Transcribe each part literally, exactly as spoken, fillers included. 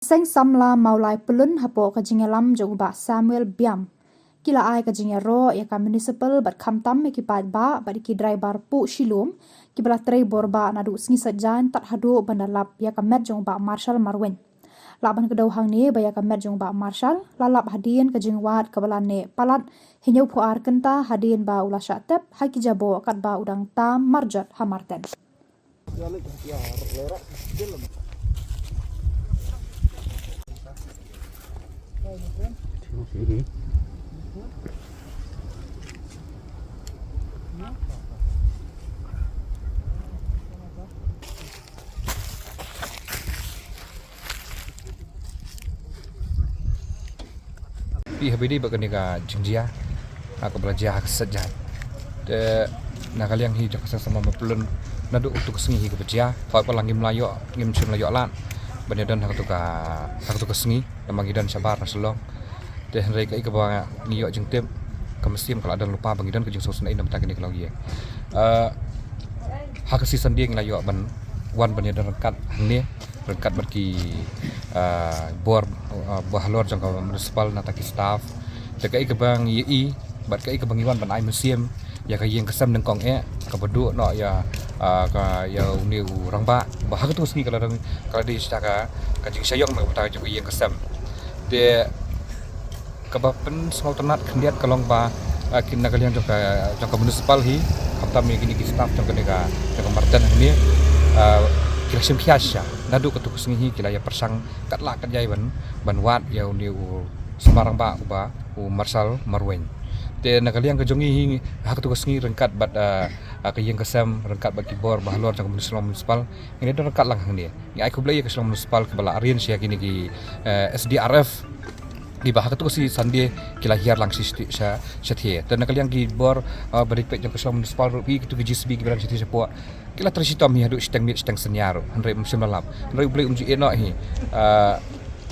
Seng samla Mawlai Pyllun hapoh ka jingïalam jong u Bah Samuel Biam ki la ai ka jingïaroh ïa ka municipal bad khamtam ïa ki paidbah bad ïa ki driver puh shilum kiba la trei bor bah naduh sngi Saitjaiñ tad haduh ban da lap ïa ka met jong u Bah Marshal Marwein. Lah ban kdew hangne ba ïa ka met jong u Bah Marshal la lap hadien ka jingwad kaba la neh palat hynñiewphew ar kynta hadien ba u la shah tep ha ki jaboh katba u dang tam marjot ha Marten. Phi haba ïadei bad kane ka jingjia, ha, kaba la jia ha ka Saitjaiñ. Te na ka liang hi jong ka Seng Samla Mawlai Pyllun, naduh katu ka sngi hi kaba jia, hooid palat ngim la ïoh, ngim shym la ïoh lad ban ïadon ha katu ka, ha katu ka sngi, namar ngi don shabar na Shillong. Te hynrei kaei kaba ngi ïoh jingtip, ka mynsiem ka la don lypa ba ngi don ka jingsngewsynei na bynta kane ka longïing. Eh, ha ka sngi Sunday ngi la ïoh ban wan ban ïadon ryngkat hangne, ryngkat bad ki, ah, bor, ah, bor halor jong ka municipal nangta ki staff. Te kaei kaba ngi ïohi bad kaei kaba ngi wan ban ai mynsiem ïa ka ïing ka sem nyngkong eh kaba duh noh ïa, ah, ka, ïa une u rangbah ba ha katu ka sngi ka la dang, ka la dei shisha ka, ka jingshah ïong na ka bynta jong ka ïing ka sem. Te kaba pynsngewtynnat khyndiat ka long ba, ah, ki na ka liang jong ka, jong ka municipal hi, khamtam ïa kine ki staff jong kane ka, jong ka Marten hangne, ah, ki la shim khia shisha. Naduh katu ka sngi hi ki la ïa pyrshang katba lah katba ïai ban, ban wad ïa une u samla rangbah uba u Marshal Marwein. Te na ka liang ka jong ngi hi ha katu ka sngi ryngkat bad, ah, ah, ka ïing ka sem ryngkat bad ki bor ba halor jong ka municipal, municipal ngi la don ryngkat lang hangne. Ngi ai khublei ïa ka Shillong Municipal kiba la arrange ïa kine ki, eh, S D R F kiba ha katu ka sngi Sunday ki la hiar lang shi, shi, sha, shathie. Te na ka liang ki bor, eh, ba dei peit jong ka Shillong Municipal ruh phi katu ki J C B kiba dang shathie shapoh ki la trei shitom hi haduh shiteng miet shiteng synñia ruh. Hynrei ym shym la lap. Hynrei U Blei um ju ïehnoh hi. Eh,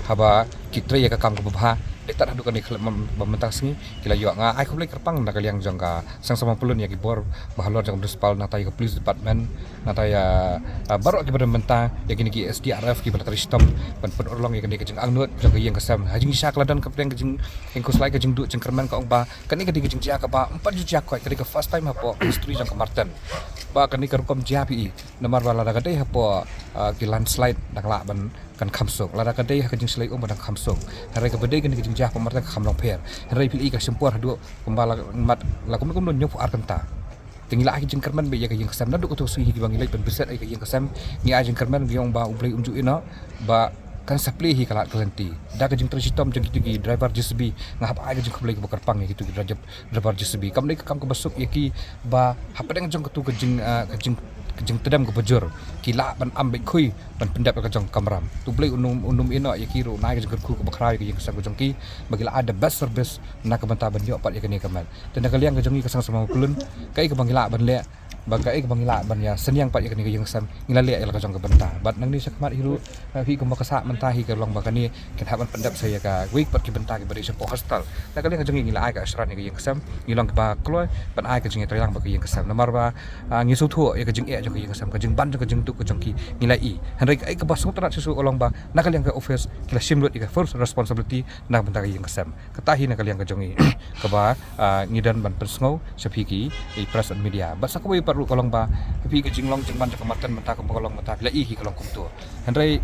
haba ki trei ïa ka kam kaba bha. Dei tad haduh kane ka khlem ba mynta ka sngi ki la ïoh. Nga ai khublei kyrpang na ka liang jong ka Seng Samla Mawlai Pyllun ïa ki bor ba halor jong ka municipal nangta ïa ka police department nangta ïa, ah, baroh kiba don bynta ïa kine ki S D R F kiba la trei shitom ban pynurlong ïa kane ka jingangnud jong ka ïing ka sem. Ha jingshisha ka la don ka pdeng ka jing, ïa khuslai ka jingduh jingkyrmen ka ong ba kane ka dei ka jingjia kaba ym pat ju jia khoit, ka dei ka first time hapoh history jong ka Marten ba kane ka rukom jia phi i. Namar ba lada ka dei hapoh, ah, ki landslide dang lah ban kan kham suk. Lada ka dei ha ka jingshlei um ba dang kham suk. Hynrei kaba dei kane ka jingjia hapoh Marten ka kham long pher. Hynrei phi i ka shim por haduh kumba la mat la kum kum don hynñiewphew ar kynta. Te ngi la ai ka jingkyrmen beit ïa ka ïing ka sem naduh katu ka sngi hi kiba ngi leit ban bysset ïa ka ïing ka sem. Ngi ai jingkyrmen ngi ong ba U Blei um ju ïehnoh ba kan sa plie hi ka lad ka lynti. Da ka jingtrei shitom jong kitu ki driver J C B nga hap ai ka jingkhublei kaba kyrpang ïa kitu ki driver driver J C B. Kam dei ka kam kaba suk ïa ki ba hapdeng jong katu ka jing, ah, ka jing, ka jingtdem kaba jur ki lah ban am beit khuid ban pyndep ïa ka jong ka kamram. To U Blei un ym, un ym ïehnoh ïa ki ruh, un ai ka jingkyrkhu kaba khraw ïa ka ïing ka sem ka jong ki ba ki la ai the best service na ka bynta ban ïoh pat ïa kane ka met. Te na ka liang ka jong ngi ka Seng Samla Mawlai Pyllun kaei kaba ngi lah ban leh, ba kaei kaba ngi lah ban ïa synñiang pat ïa kane ka ïing ka sem ngi la leh ïa la ka jong ka bynta. Bad nangne shakhmat hi ruh, eh, phi kumba ka sah mynta hi ka long ba kane kin hap ban pyndep sa ïa kawei pat ki bynta kiba dei shapoh hostel. Na ka liang ka jong ngi ngi la ai ka assurance ïa ka ïing ka sem, ngi long kiba kloi ban ai ka jingïatreilang bad ka ïing ka sem. Namar ba, ah, ngi sngewthuh ïa ka jingeh jong ka ïing ka sem, ka jingban jong ka jingduk ka jong ki ngi la i. Hynrei kaei kaba sngewtynnat shisha ka long ba na ka liang ka office ki la shim lut ïa ka first responsibility na ka bynta ka ïing ka sem. Kata hi na ka liang ka jong ngi kaba, ah, ngi don ban pynsngew sha phi ki, i press and media. Bad sa kawei pat ruh ka long ba phi ka jinglong jingman jong ka Marten mynta kumba ka long mynta phi la i hi ka long kumto. Hynrei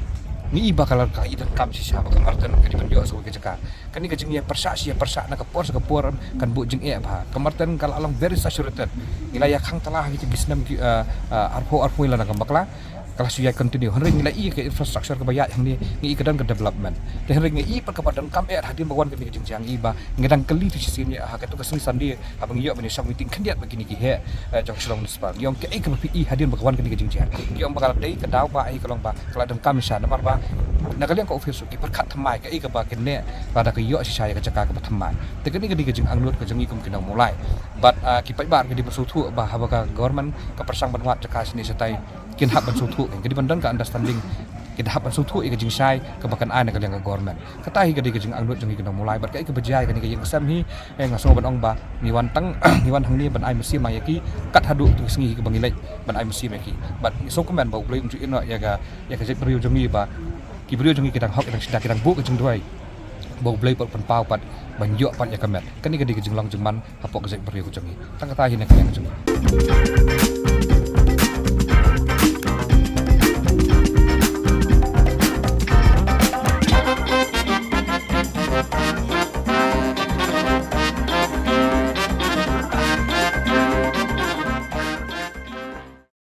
ngi i ba ka la ka i donkam shisha ba ka Marten ka dei ban ïoh sa kawei ka jaka. Kane ka jingïapyrshah shi ïapyrshah na ka por sha ka por kan buh jingeh bha. Ka Marten ka la long very saturated. Ngi la ïa khang tala ha kito ki snem ki, ah, ah, arphew arphew lane ka bakla. Ka la shu ïa continue. Hynrei ngi la i ka infrastructure kaba ïaid hangne, ngi i ka don ka development. Te hynrei ngi i pat kaba donkam eh hadien ba wan kane ka jingjia ngi i ba ngi dang kylli tu shisien ïa ha katu ka sngi Sunday haba ngi ïoh ban ïa shong meeting khyndiat bad kine ki heh, eh, jong Shillong Municipal. Ngi ong kaei kaba phi i hadien ba ka wan kane ka jingjia. Ngi ong ba ka la dei ka daw ba ai ka long ba ka la donkam shisha namar ba na ka liang ka office ruh ki pyrkhat thymmai kaei kaba kine lada ka ïoh shisha ïa ka jaka kaba thymmai. Te kane ka dei ka jingangnud ka jong ngi kum ki nong Mawlai. Bad, ah, ki paidbah ki dei ban sngewthuh ba haba ka government ka pyrshang ban wad jaka shane shatai kin hap ban sngewthuh, kin dei ban don ka understanding, kin hap ban sngewthuh ïa ka jingshai kaba kan ai na ka liang ka government. Kata hi ka dei ka jingangnud jong ngi ki nong Mawlai bad kaei kaba jia ïa kane ka ïing ka sem hi, eh, nga sngew ban ong ba ngi wan tang, ngi wan hangne ban ai mynsiem ïa ki kat haduh tu sngi hi kaba ngi leit ban ai mynsiem ïa ki. Bad ngi sngewkmen ba U Blei um ju ïehnoh ïa ka, ïa ka jaitbynriew jong ngi ba Ki briew jong ngi ki dang hok, ki dang sida, ki dang buh ka jingduwai ba U Blei u pynpaw pat ban ïoh pat ïa ka met. Kane ka dei ka jinglong jingman hapoh ka jaitbynriew ka jong ngi. Tang kata hi na ka liang ka jong ngi.